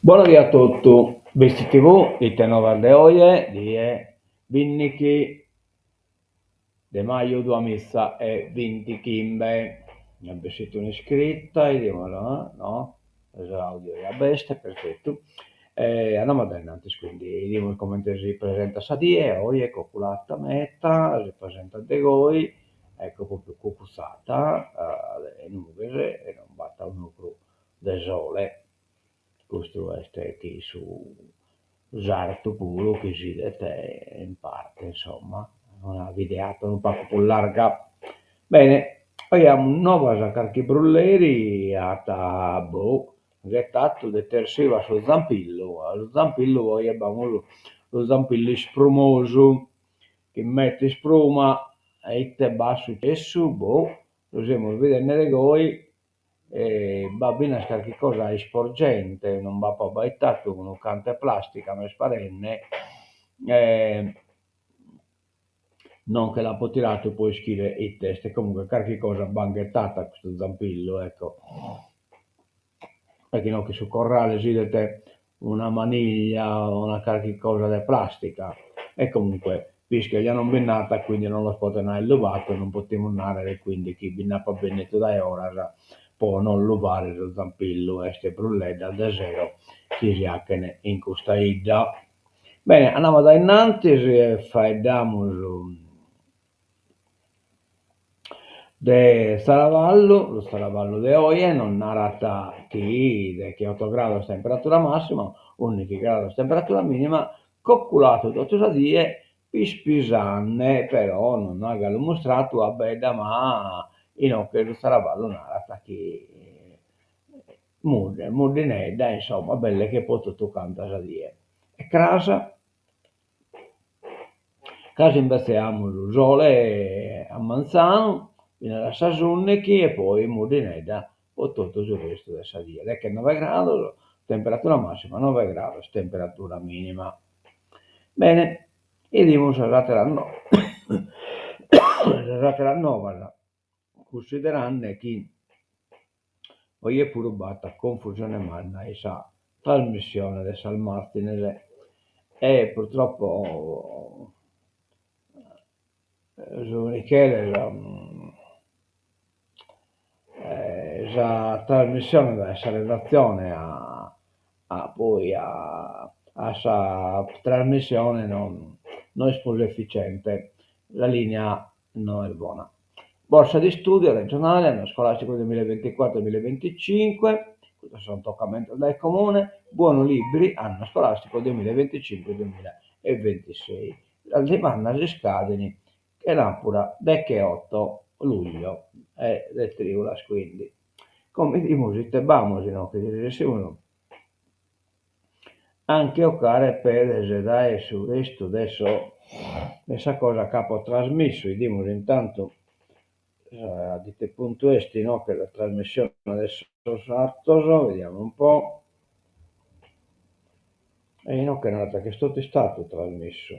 Bona die a totu, Bisti TV, ite novas de oje, die binnichi de maju duamiza e bintichimbe. M'est bessita un'iscrita, 'idimus, no, s'audio ja b'est, perfetu. E andamus dae innantis quindi, 'idimus comente si presentat sa die, oje coculata meta, si presentat de goi, ecco propriu cucutzata de nughes e non b'at un'ocru de sole, custu est chi su sartu puru chi s'idet in parte insomma, una bideata unu pagu prus larga. Bene, oje amus novas, carchi brulleri at boh ghetatu detersivu a su zampillu, a su zampillu oje b'amus su zampillu isprumosu, chi metet ispruma e ite b'at sucessu, boh, lu semus bidende de goi E b'at finas carchi cosa isporgente, non b'apo abbaitatu, unu cantu 'e plastica m'est parende, e non che l'apo tiratu po ischire ite est, comunque carchi cosa b'an ghetatu a custu zampillu, ecco, perché inoghe in su corrale s'idet una maniglia o una carchi cosa de plastica e comunque pische ja non bi nd'at quindi non los poden aer luvatu e non potimus narrer quindi chi bi nd'apat bennitu dae 'oras po non luvare su zampillu, est brulleddas de sero chi si 'achen in custa 'idda. Bene, andamus dae innantis e faeddamus De Zaravallu, su Zaravallu de oje nos narat chi decheoto grados temperatura massima, undighi grados temperatura minima, coculatu totu sa die, pispisande, però non at galu mustratu abbedda ma inoche su Zaravallu narat chi mudde, muddinedda, insomma, belle che po totu canta sa die. E cras Cras imbetze amus sole a manzanu finas a sas undighi e poi muddinedda po totu su restu de sa die, dechenoe grados temperatura massima, noe grados temperatura minima. Bene, 'idimus sas ateras sas ateras novas cunsiderande chi oje puru b'at confusione manna in sa trasmissione de sas màtzines e purtroppo su Michele sa trasmissione dae sa redatzione a a poi a a sa trasmissione no no est prus efficiente, sa linea no est bona. Borsa di studio regionale, anno scolastico 2024-2025, custos sunt tocamentos dae comune, buono libri, anno scolastico 2025-2026. Sas dimandas iscadin chenàpura decheoto luglio e de trìulas quindi. Como 'idimus ite b'amus inoghe, si resessimus A nche 'ocare pedes dae su restu de so de sa cosa ch'apo trasmissu, 'idimus intantu a ite puntu est inoghe sa trasmissione de sos atos, vediamo un po', e inoghe narat chi est totu istadu trasmissu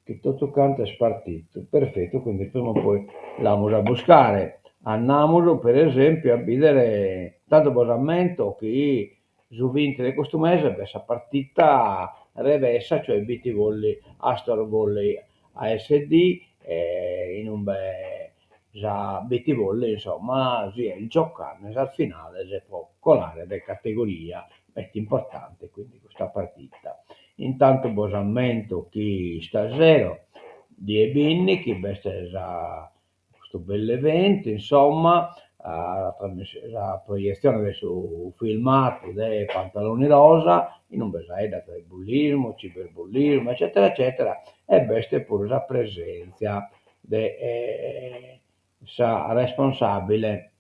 chi totu cantu est partitu, perfetu, quindi prima o poi l'amus a buscare, andamus per esempiu a bidere, intantu bos ammento chi su binti de custu mese b'est sa partita revessa, cioè BT Volley Astor Volley ASD inumbe sa BT Volley insomma si est giocande sas finales po colare de categoria, est importante quindi custa partita Intantu bos ammento chi istasero, die binnichi, b'est sa custu bellu eventu, insomma, sa proietzione de su filmatu de Pantaloni Rosa, inumbe faeddat de bullismu, ciberbullismu, eccetera eccetera, e b'est puru sa presèntzia de sa responsàbile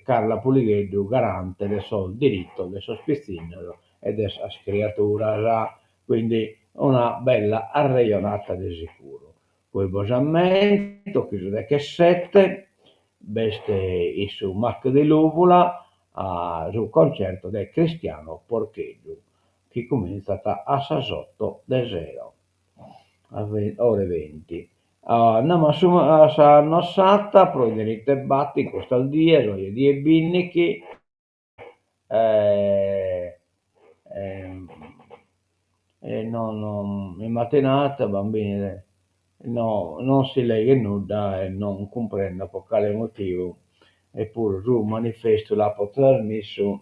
Carla Puligheddu garante de sos diritos de sos pitzinnos e de sas criaturas, quindi una bella arrejonata de sicuru. Poi bos ammento chi su dechesete b'est in su Mac di Lùvula su concerto de Cristiano Porcheddu chi cumintzat a sas oto de sero, ore venti. Andamus a sa Nossata pro 'idere ite b'at in custas dies, oje die binnichi. E no in mattinata bambini no non si leghet nudda e non cumprendo pro cale motivu, eppuru su manifestu l'apo trasmissu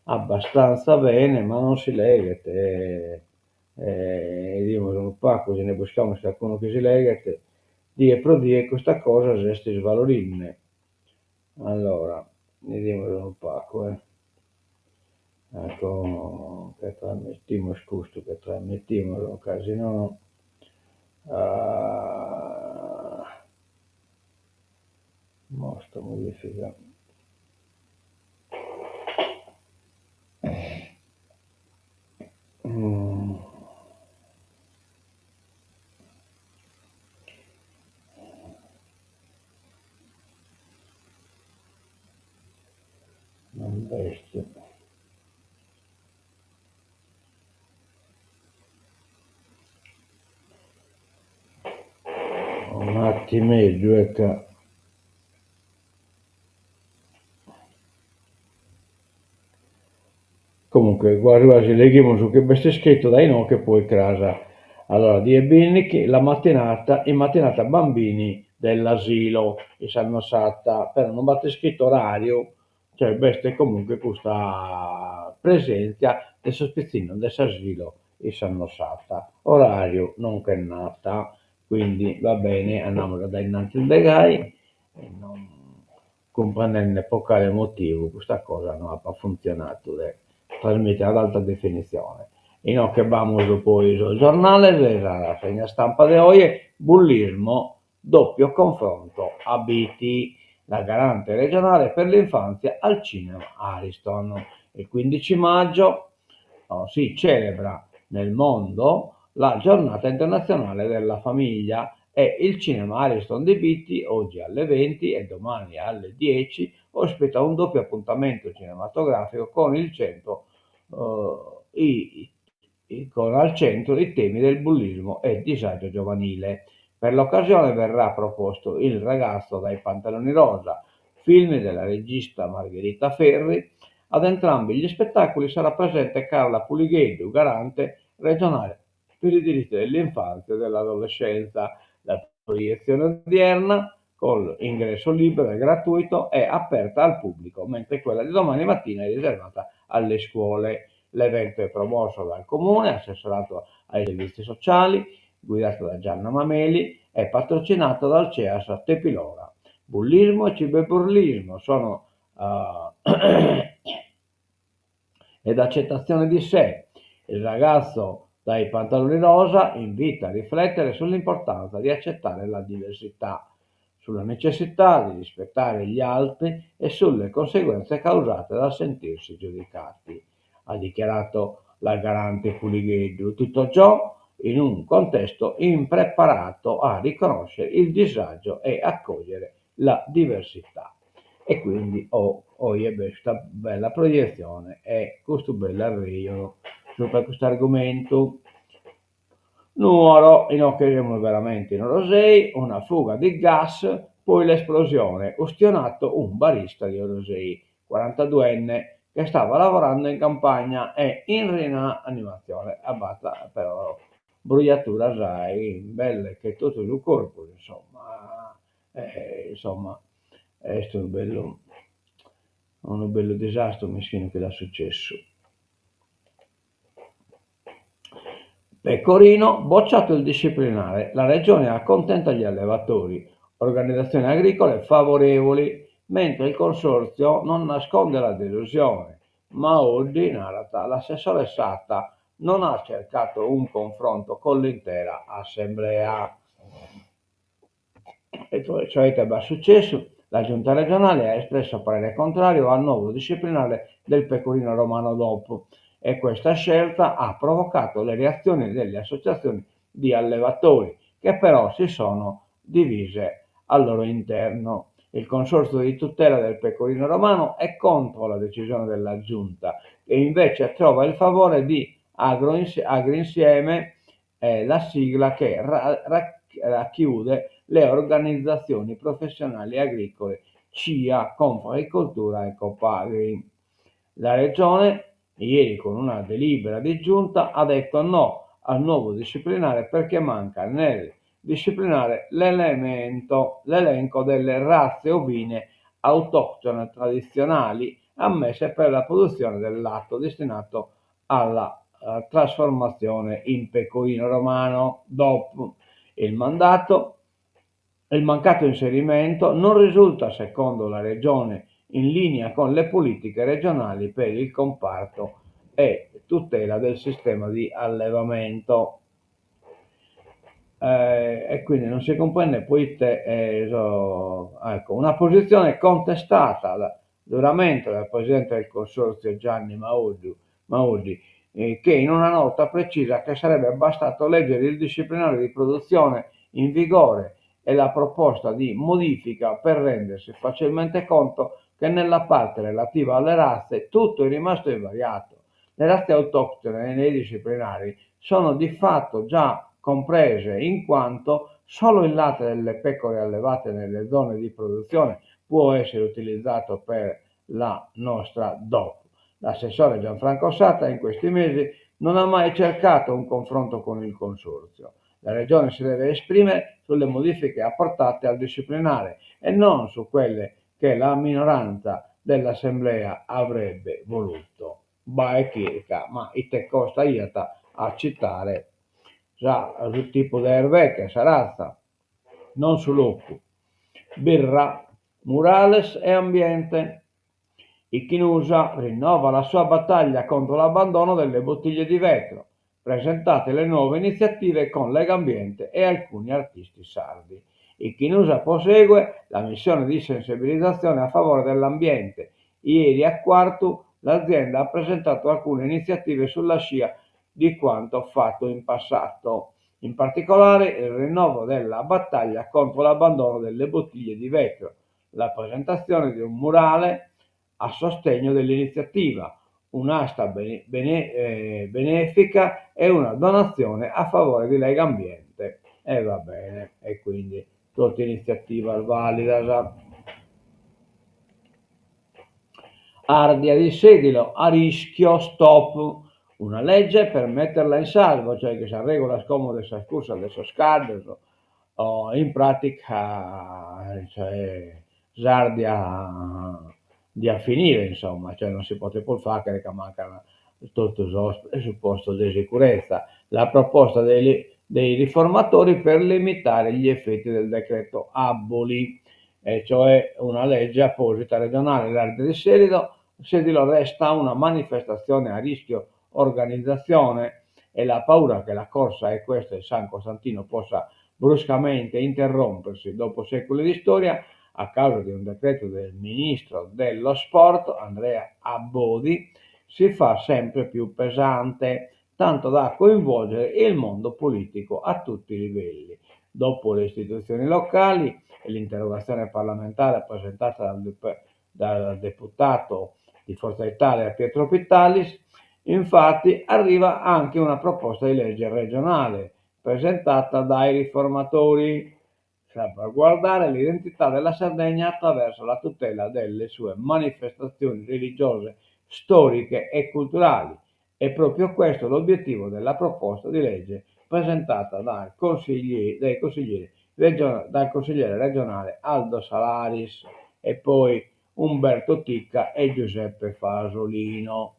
abbastanza bene ma non si leghet e 'idimus unu pagu si nde buscamus calcunu chi si leghet, die pro die custa cosa s'est isvalorende. Allora, 'idimus unu pagu eh. Ecco, che trasmittimus custu, che trasmittimus, ca si nono mostra modifica Non b'est. Un'attimeddu e ca. Comunque quasi quasi leghimus su chi b'est iscritu dae inoghe poi cras. Allora, die bindighi, la mattinata, in mattinata bambini dell'asilo in sa Sannosata, però non b'at iscritu orariu, cioè b'est comunque custa presèntzia de sos pitzinnos de s'asilo in sa Sannosata, orariu non che nd'at, quindi va bene, andamus a dae innantis de gai e non cumprendende pro cale motivu custa cosa no apat funtzionadu de trasmìtere ad alta definitzione. Inoghe b'amus poi sos giornales, sa rassegna stampa de oje, bullismo, doppio confronto a Bitti, la garante regionale per l'infanzia al cinema Ariston. Il 15 maggio si celebra nel mondo la giornata internazionale della famiglia e il cinema Ariston di Bitti oggi alle 20 e domani alle 10 ospita un doppio appuntamento cinematografico con il centro i, con al centro i temi del bullismo e disagio giovanile. Per l'occasione verrà proposto Il ragazzo dai pantaloni rosa, film della regista Margherita Ferri. Ad entrambi gli spettacoli sarà presente Carla Puligheddu, garante regionale per i diritti dell'infanzia e dell'adolescenza. La proiezione odierna, con ingresso libero e gratuito, è aperta al pubblico, mentre quella di domani mattina è riservata alle scuole. L'evento è promosso dal Comune, assessorato ai servizi sociali, guidato da Gianna Mameli, e patrocinato dal CEAS Tepilora. Bullismo e ciberbullismo sono uh, ed accettazione di sé. Il ragazzo dai pantaloni rosa invita a riflettere sull'importanza di accettare la diversità, sulla necessità di rispettare gli altri e sulle conseguenze causate dal sentirsi giudicati, ha dichiarato la garante Puligheddu. Tutto ciò in un contesto impreparato a riconoscere il disagio e accogliere la diversità. E quindi oje b'est custa bella proietzione e custu bellu arrejonu subra custu argumentu. Nuoro, inoghe semus veramente in Orosei, una fuga di gas, poi l'esplosione, ustionato un barista di Orosei, 42enne, che stava lavorando in campagna e in rianimazione, b'at però brujaturas in belle che totu su corpus, insomma, insomma est unu bellu unu bellu disastru mischinu chi l'at successu. Pecorino, bocciato il disciplinare, la regione accontenta gli allevatori, organizzazioni agricole favorevoli, mentre il consorzio non nasconde la delusione. Maoddi, narat, l'assessore Satta non ha cercato un confronto con l'intera assemblea. E cioè ite b'at successu? La giunta regionale ha espresso parere contrario al nuovo disciplinare del pecorino romano DOP e questa scelta ha provocato le reazioni delle associazioni di allevatori, che però si sono divise al loro interno. Il Consorzio di tutela del pecorino romano è contro la decisione della giunta, che invece trova il favore di Agrinsieme, la sigla che racchiude le organizzazioni professionali agricole CIA, Confagricoltura e Copagri. La Regione. Ieri con una delibera di giunta ha detto no al nuovo disciplinare perché manca nel disciplinare l'elemento, l'elenco delle razze ovine autoctone tradizionali ammesse per la produzione del latte destinato alla eh, trasformazione in pecorino romano DOP. Il mandato il mancato inserimento non risulta, secondo la Regione, in linea con le politiche regionali per il comparto e tutela del sistema di allevamento. Eh, e quindi non si comprende poite eh, so, ecco, una posizione contestata da, duramente dal presidente del consorzio Gianni Maoddu, Maoddi, eh, che in una nota precisa che sarebbe bastato leggere il disciplinare di produzione in vigore e la proposta di modifica per rendersi facilmente conto che nella parte relativa alle razze tutto è rimasto invariato. Le razze autoctone nei disciplinari sono di fatto già comprese in quanto solo il latte delle pecore allevate nelle zone di produzione può essere utilizzato per la nostra DOP. L'assessore Gianfranco Satta in questi mesi non ha mai cercato un confronto con il consorzio. La Regione si deve esprimere sulle modifiche apportate al disciplinare e non su quelle che la minoranza dell'Assemblea avrebbe voluto. Bae chirca, ma ite costaiat a citare sa su tipu de erveche, sa ratza, non su locu. Birra, murales e ambiente. Ichnusa rinnova la sua battaglia contro l'abbandono delle bottiglie di vetro. Presentate le nuove iniziative con Legambiente e alcuni artisti sardi. Ichnusa prosegue la missione di sensibilizzazione a favore dell'ambiente. Ieri a Quartu l'azienda ha presentato alcune iniziative sulla scia di quanto fatto in passato. In particolare il rinnovo della battaglia contro l'abbandono delle bottiglie di vetro, la presentazione di un murale a sostegno dell'iniziativa, un'asta bene, bene, eh, benefica e una donazione a favore di Legambiente. E va bene, e quindi totu iniziativas validas. Ardia di Sedilo, a rischio stop. Una legge per metterla in salvo, cioè che sas regulas como de sas cursas de sos caddos, o in pratica cioè s'Ardia diat finire insomma, cioè non si potet prus fagher ca mancan totu sos presuppostos de sicurezza. La proposta dei dei riformatori per limitare gli effetti del decreto Aboli, e cioè una legge apposita regionale. L'Ardia di Sedilo, Sedilo resta una manifestazione a rischio organizzazione e la paura che la corsa equestre San Costantino possa bruscamente interrompersi dopo secoli di storia a causa di un decreto del ministro dello sport Andrea Abodi si fa sempre più pesante, tanto da coinvolgere il mondo politico a tutti i livelli. Dopo le istituzioni locali e l'interrogazione parlamentare presentata dal, dal deputato di Forza Italia Pietro Pittalis, infatti arriva anche una proposta di legge regionale presentata dai riformatori salvaguardare l'identità della Sardegna attraverso la tutela delle sue manifestazioni religiose, storiche e culturali. È proprio questo l'obiettivo della proposta di legge presentata dal, consigli, dai consiglieri region, dal consigliere regionale Aldo Salaris e poi Umberto Ticca e Giuseppe Fasolino.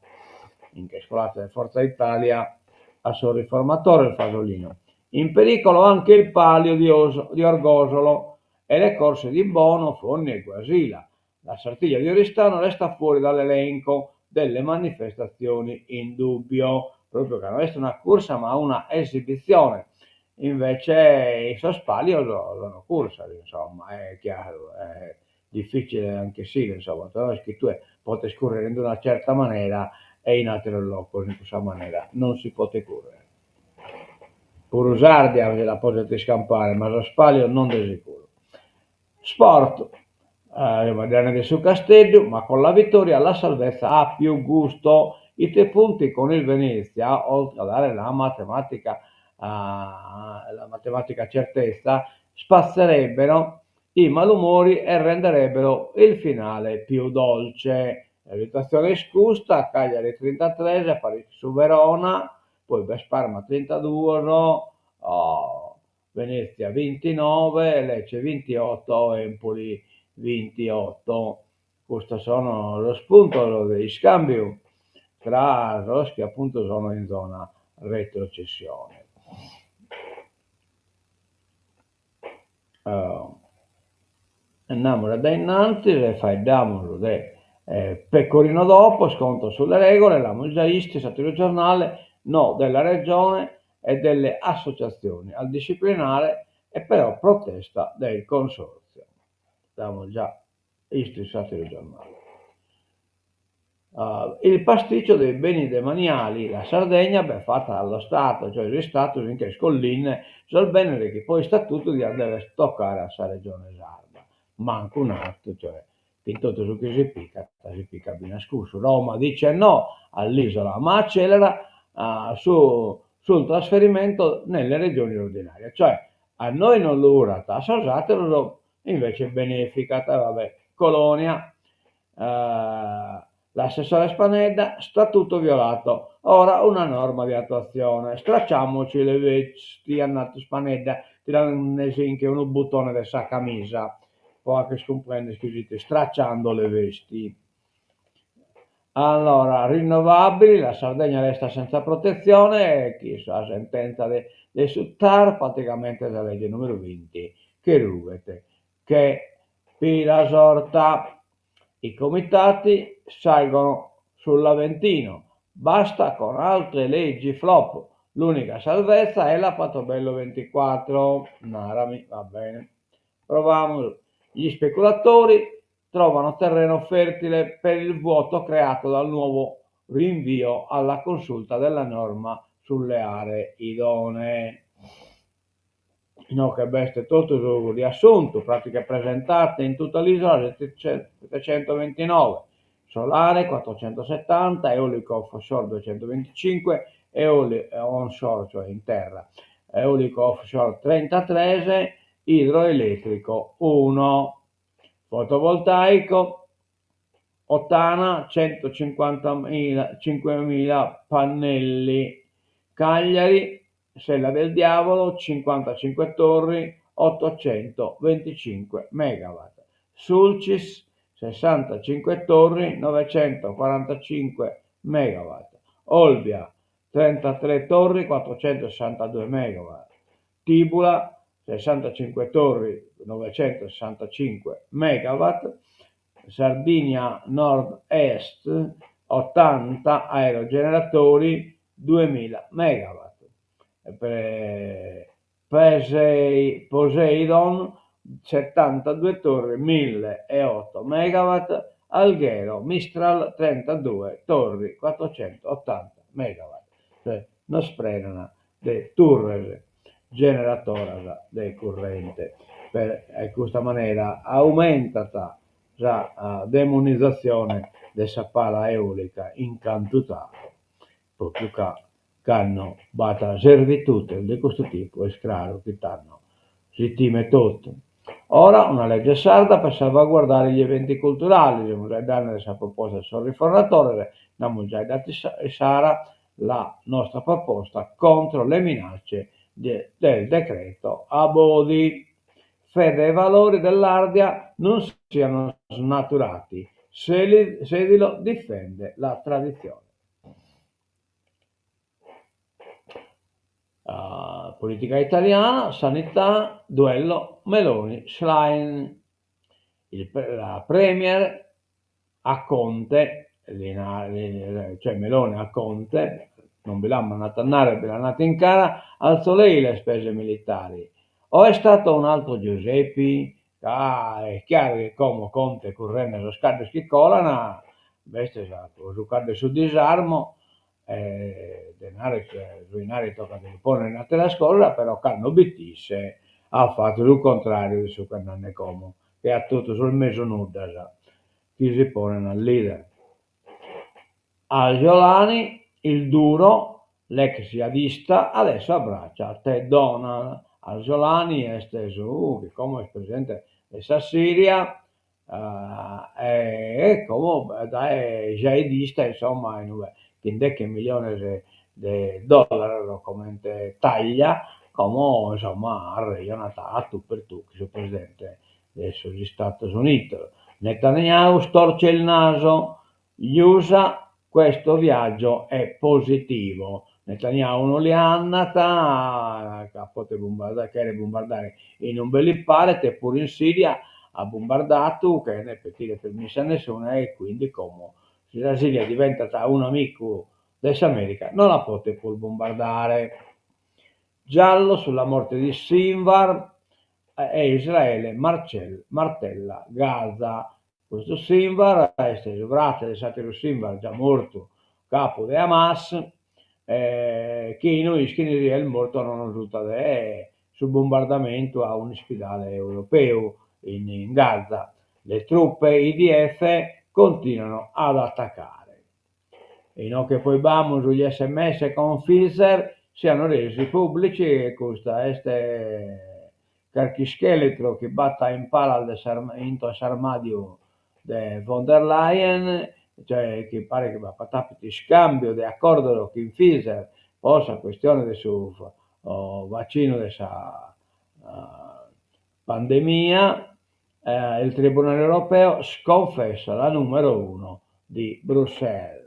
Nche colat de Forza Italia a sos riformatores Fasolino. In pericolo anche il Palio di, Os- di Orgosolo e le corse di Bono, Fonni e Guasila. La Sartiglia di Oristano resta fuori dall'elenco delle manifestazioni in dubbio, proprio che non è una cursa ma una esibizione. Invece i sos palios sono cursas, insomma, è chiaro, è difficile anche sì, insomma, però est chi tue potes currere in una certa manera e in ateros locos in cussa manera non si potet currere. Puru s'Ardia si la podet iscampare, ma sos palios non de sicuru. Sport, eh, de su Casteddu, ma con la vittoria la salvezza ha più gusto. I tre punti con il Venezia, oltre a dare la matematica, uh, la matematica certezza, spazzerebbero i malumori e renderebbero il finale più dolce. Sa situatzione est custa, Cagliari trintatres, paris cun su Verona, poi b'est Parma trintaduos, Venezia bintinove, Lecce bintioto, Empoli bintioto. Custos sono sos puntos de iscàmbiu tra sos chi apuntu sono in zona retrocessione. Andamus a dae innantis e faeddamus de Pecorino DOP, scontro sulle regole, l'amus già istu in s'ateru giornale, no della Regione e delle associazioni al disciplinare e però protesta del Consorzio. L'amus già istu in s'ateru giornale. Il pasticcio dei beni demaniali, la Sardegna beffata dallo Stato, cioè s'Istatu si nch'est collinde sos benes chi po istatutu diant dever tocare a sa Regione Sarda. Mancu un'atu, cioè chin totu su chi si picat, si picat finas cussu. Roma dice no all'isola, ma accelera su sul trasferimento nelle regioni ordinarie, cioè a nois non lu urat, a sos ateros invece beneficat, va bè. Colonia L'assessore Spanedda, Statuto violato, ora una norma di attuazione. Stracciamoci le vesti, at natu Spanedda, tirandesinche unu butone de sa camisa, po fagher cumprender chi fit stracciando le vesti. Allora, rinnovabili, la Sardegna resta senza protezione, chi sa sentenza de su TAR, praticamente sa legge numeru binti, che rughet che pirasorta. I comitati salgono sull'Aventino, basta con altre leggi flop, l'unica salvezza è la Pratobello 24. Narami, va bene. Provamus. Gli speculatori trovano terreno fertile per il vuoto creato dal nuovo rinvio alla consulta della norma sulle aree idonee. Inoghe b'est totu su riassuntu, pratiche presentate in tutta l'isola 729, solare 470, eolico offshore 225, eolico onshore, cioè in terra, eolico offshore 33, idroelettrico 1, fotovoltaico Ottana 155.000 pannelli, Cagliari Sella del Diavolo 55 torri 825 megawatt, Sulcis 65 torri 945 megawatt, Olbia 33 torri 462 megawatt, Tibula 65 torri 965 megawatt, Sardinia Nord-Est 80 aerogeneratori 2000 megawatt, Poseidon 72 torri 1008 megawatt, Alghero Mistral 32 torri 480 megawatt, cioè nos prenana de turres generatoras de currente. E custa manera aumentat sa demonizatzione de sa pala eolica in cantu tale, propriu ca cando b'at servitutes de custu tipu est craru chi tando si timet totu. Ora una legge sarda per salvaguardare gli eventi culturali, semus faeddende de sa proposta de sos riformatores, nd'amus giai datu issara la nostra proposta contro le minacce del decreto Abodi. Fede e valori dell'Ardia non siano snaturati, Sedilo difende la tradizione. Politica italiana, sanità, duello Meloni Schlein. La premier a Conte, cioè Meloni a Conte, non bi l'at mandatu a narrer, bi l'at natu in cara, alzò lei le spese militari o è stato un altro Giuseppi? Ca est chiaru chi como Conte currende sos caddos chi colan, b'est su caddu 'e su disarmo, e de narrer chi su 'inari tocat de lu ponner in ateras cosas, però cando b'it isse at fatu su contrariu de su ch'est nande como, che a totu sos mesu nuddas chi si ponen a leader. Al Jolani, il duro, l'ex jihadista, adesso abbraccia The Donald. Al Jolani est su chi como est presidente de sa Siria. E como dae jihadista insomma in ue chin deghe milliones de dollaros comente taglia, como insomma arrejonat a tu per tu chin su presidente de sos Istados Unidos. Netanyahu storce il naso, gli Usa questo viaggio è positivo. Netanyahu no li andat ca potet bumbardare, cheret bumbardare in ube li paret e puru in Siria at bumbardadu chene petire permissu a nessunu e quindi como si sa Siria diventat un'amicu de s'America no la potet prus bumbardare. Giallo sulla morte di Sinwar e Israele martella Gaza. Custu Sinwar est su frate de s'àteru Sinwar già mortu, capu de Hamas, chi no ischin si est mortu o nono suta de su bombardamentu a un'ispidale europeu in Gaza. Le truppe IDF continuano ad attaccare. Inoghe poi b'amus gli sms con Pfizer siano resi pubblici e custa est carchi ischeletro chi b'at in palas de intro a s'armàdiu de von der Leyen, cioè chi paret chi b'apat àpidu iscàmbiu de acordos chin Pfizer po sa cuestione de su vacinu de sa pandemia, il Tribunale europeo sconfessa la numero uno di Bruxelles.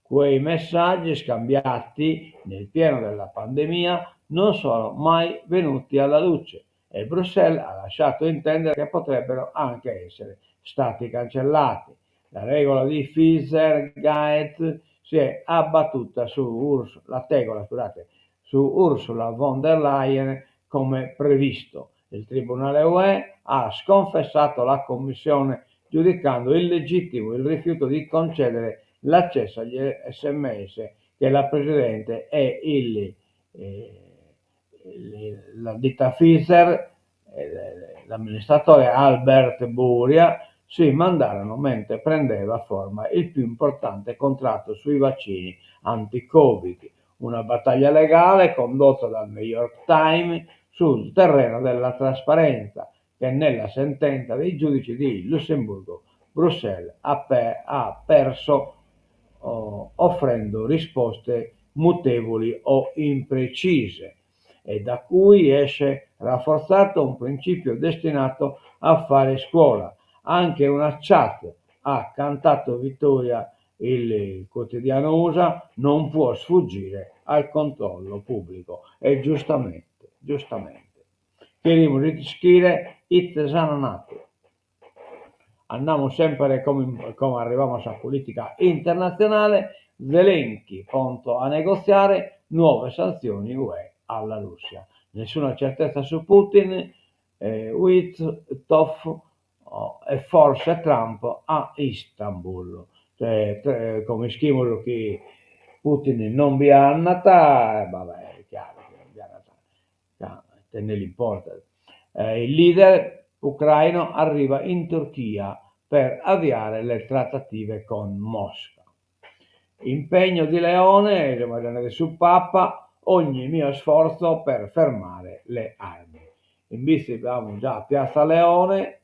Quei messaggi scambiati nel pieno della pandemia non sono mai venuti alla luce e Bruxelles ha lasciato intendere che potrebbero anche essere stati cancellati. La regola di Pfizergate si è abbattuta su Urs la tegola, scusate, su Ursula von der Leyen come previsto. Il Tribunale UE ha sconfessato la Commissione giudicando illegittimo il rifiuto di concedere l'accesso agli sms che la Presidente e il, eh, la ditta Pfizer, eh, l'amministratore Albert Bourla, si mandarono mentre prendeva forma il più importante contratto sui vaccini anti-Covid, una battaglia legale condotta dal New York Times sul terreno della trasparenza, che nella sentenza dei giudici di Lussemburgo Bruxelles ha, pe- ha perso oh, offrendo risposte mutevoli o imprecise e da cui esce rafforzato un principio destinato a fare scuola. Anche una chat ha cantato vittoria il quotidiano USA non può sfuggire al controllo pubblico e giustamente, giustamente. Cherimus ischire ite s'an natu. Andamus semper como como arrivamus a sa politica internatzionale, Zelensky pronto a negoziare nuove sanzioni UE alla Russia. Nessuna certezza su Putin, eh, Witkoff e forse Trump a Istanbul. Cioè, come ischimus chi Putin non bi andat, vabbè, est chiaru chi non bi andat, ca ite nde l'importat. Il leader ucraino arriva in Turchia per avviare le trattative con Mosca. Impegno di Leone, semus faeddende de su Papa, ogni mio sforzo per fermare le armi. Imbitzi b'amus già Piazza Leone,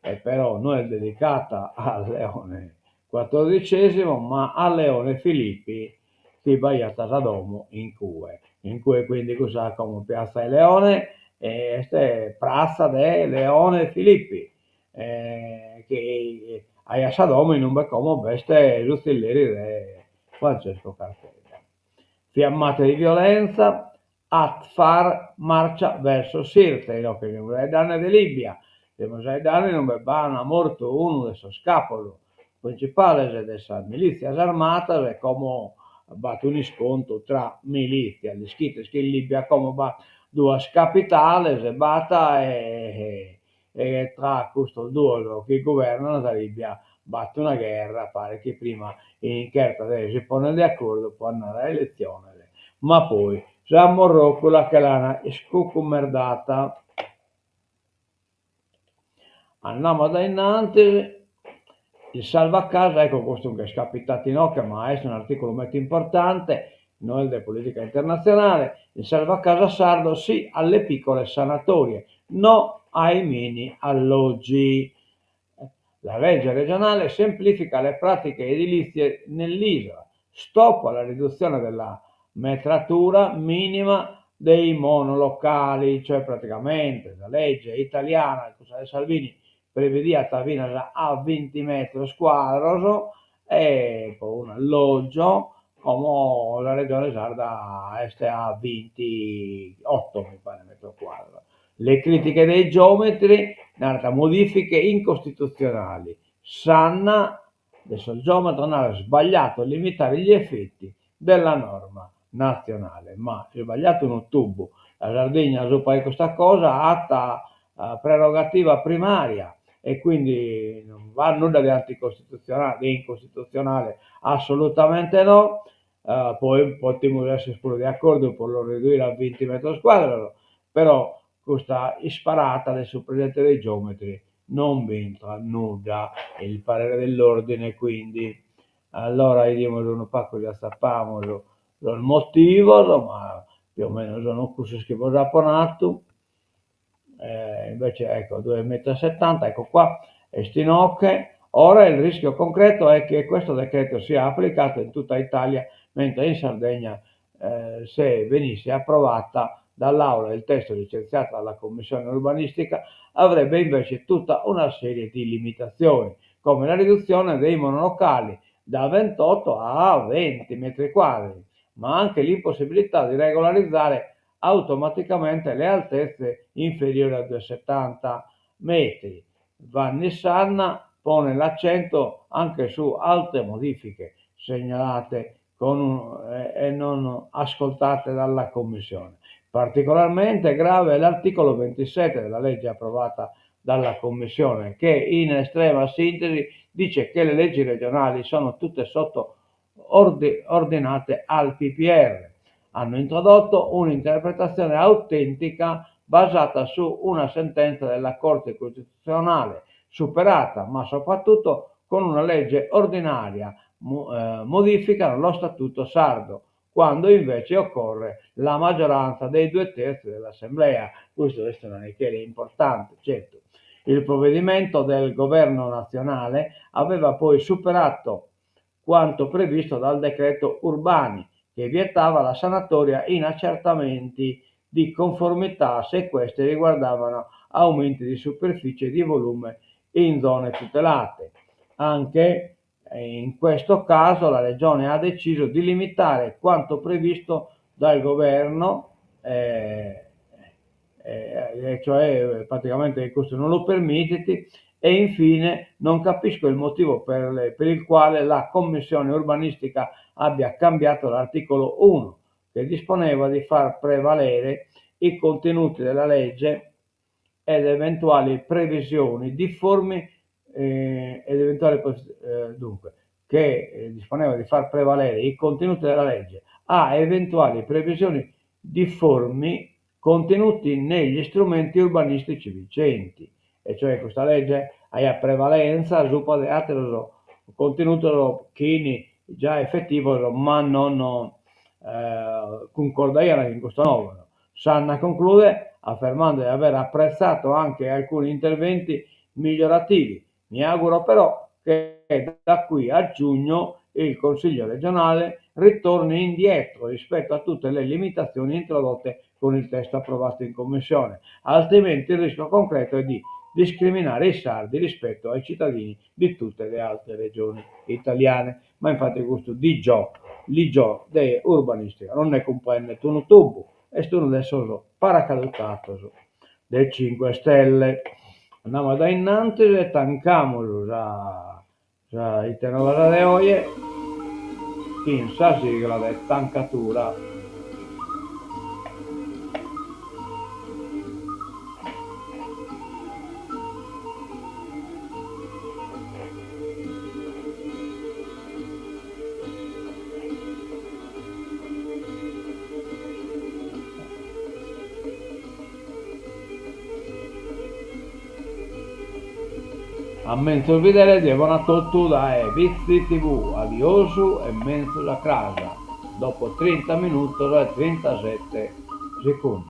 e però no est dedicata a Leone quattordicesimo, ma a Leone Filippi chi b'aiat sa domo in cue. In cue quindi cussa como Piazza 'e Leone est pratza de Leone Filippi, chi aiat sa domo in ube como b'est su tzilleri de Francesco Carchedda. Fiammate di violenza, Haftar marcia verso Sirte, inoghe semus faeddende de Libia, semus faeddende in ube b'an mortu unu de sos capos principales de sas militzias armadas e como b'at un'iscontru tra militzias, l'ischides chi in Libia como b'at duas capitales, b'at e e tra custos duos chi guvernant sa Libia b'at una gherra, paret chi prima in cherta de si ponner de acordu pro andare a eletziones, ma poi sa morrocula che l'an iscucumerdata. Andamus a dae innantis, il salva casa, ecco custu nch'est capitadu inoghe ma est un'articulu meda importante, no est de politica internatzionale, il salva casa sardo sì alle piccole sanatorie, no ai mini alloggi. La legge regionale semplifica le pratiche edilizie nell'isola, stop alla riduzione della metratura minima dei monolocali, cioè praticamente sa legge italiana, cussa de Salvini, previdiat finas a binti metros cuadros e po un'alloggio, como sa Regione Sarda est a bintiotto mi paret metros cuadros. Le critiche dei geometri narant modifiche incostituzionali, Sanna de sos geometros narat sbagliato limitare gli effetti della norma nazionale, ma isbagliatu unu tubu, sa Sardigna subra 'e custa cosa at prerogativa primaria e quindi non b'at nudda de anticostituzionale, de incostituzionale, assolutamente no, poi potimus esser puru de acordiu po lu reduire a binti metros cuadros, però custa isparata de su presidente dei geometri non b'intrat nudda, il parere dell'ordine quindi. Allora 'idimus unu pagu si atzapamus sos motivos, ma più o meno sun cussos chi bos apo nadu, invece ecco due metro e settanta, ecco qua, est inoghe, ora il rischio concreto è che questo decreto sia applicato in tutta Italia, mentre in Sardegna se venisse approvata dall'Aula il testo licenziato dalla Commissione urbanistica avrebbe invece tutta una serie di limitazioni, come la riduzione dei monolocali da 28 a 20 metri quadri, ma anche l'impossibilità di regolarizzare automaticamente le altezze inferiori a 2,70 metri. Vanni Sanna pone l'accento anche su altre modifiche segnalate con un, e non ascoltate dalla Commissione. Particolarmente grave è l'articolo 27 della legge approvata dalla Commissione, che in estrema sintesi dice che le leggi regionali sono tutte sotto ordinate al PPR. Hanno introdotto un'interpretazione autentica basata su una sentenza della Corte Costituzionale, superata, ma soprattutto con una legge ordinaria modificano lo Statuto sardo, quando invece occorre la maggioranza dei 2/3 dell'Assemblea. Custu est una nichera importante, certu. Il provvedimento del governo nazionale aveva poi superato quanto previsto dal decreto Urbani, che vietava la sanatoria in accertamenti di conformità se queste riguardavano aumenti di superficie e di volume in zone tutelate. Anche in questo caso la Regione ha deciso di limitare quanto previsto dal governo, cioè praticamente questo non lo permittit, e infine non capisco il motivo per, le, per il quale la Commissione urbanistica abbia cambiato l'articolo 1, che disponeva di far prevalere i contenuti della legge ed eventuali previsioni difformi, ed eventuali dunque, che disponeva di far prevalere i contenuti della legge a eventuali previsioni difformi contenuti negli strumenti urbanistici vigenti, e cioè questa legge aiat prevalenza subra de àteros contenutos chi già efetivos ma non cuncordaiant cun custa nova. Sanna conclude affermando di aver apprezzato anche alcuni interventi migliorativi. Mi auguro però che da qui a giugno il Consiglio regionale ritorni indietro rispetto a tutte le limitazioni introdotte con il testo approvato in Commissione, altrimenti il rischio concreto è di discriminare i sardi rispetto ai cittadini di tutte le altre regioni italiane. Ma infatti custu Ligiò, Ligiò de urbanistica non nde cumprendet unu tubu, est unu de sos paracadutados de Cinque Stelle. Andamus a dae innantis e tancamus sa sa ite novas de oje chin sa sigla de tancatura. A menzus bidere die bona a totu dae Bitzi TV, adiosu e menzus a cras, dopo trinta minutos e trintasete segundos.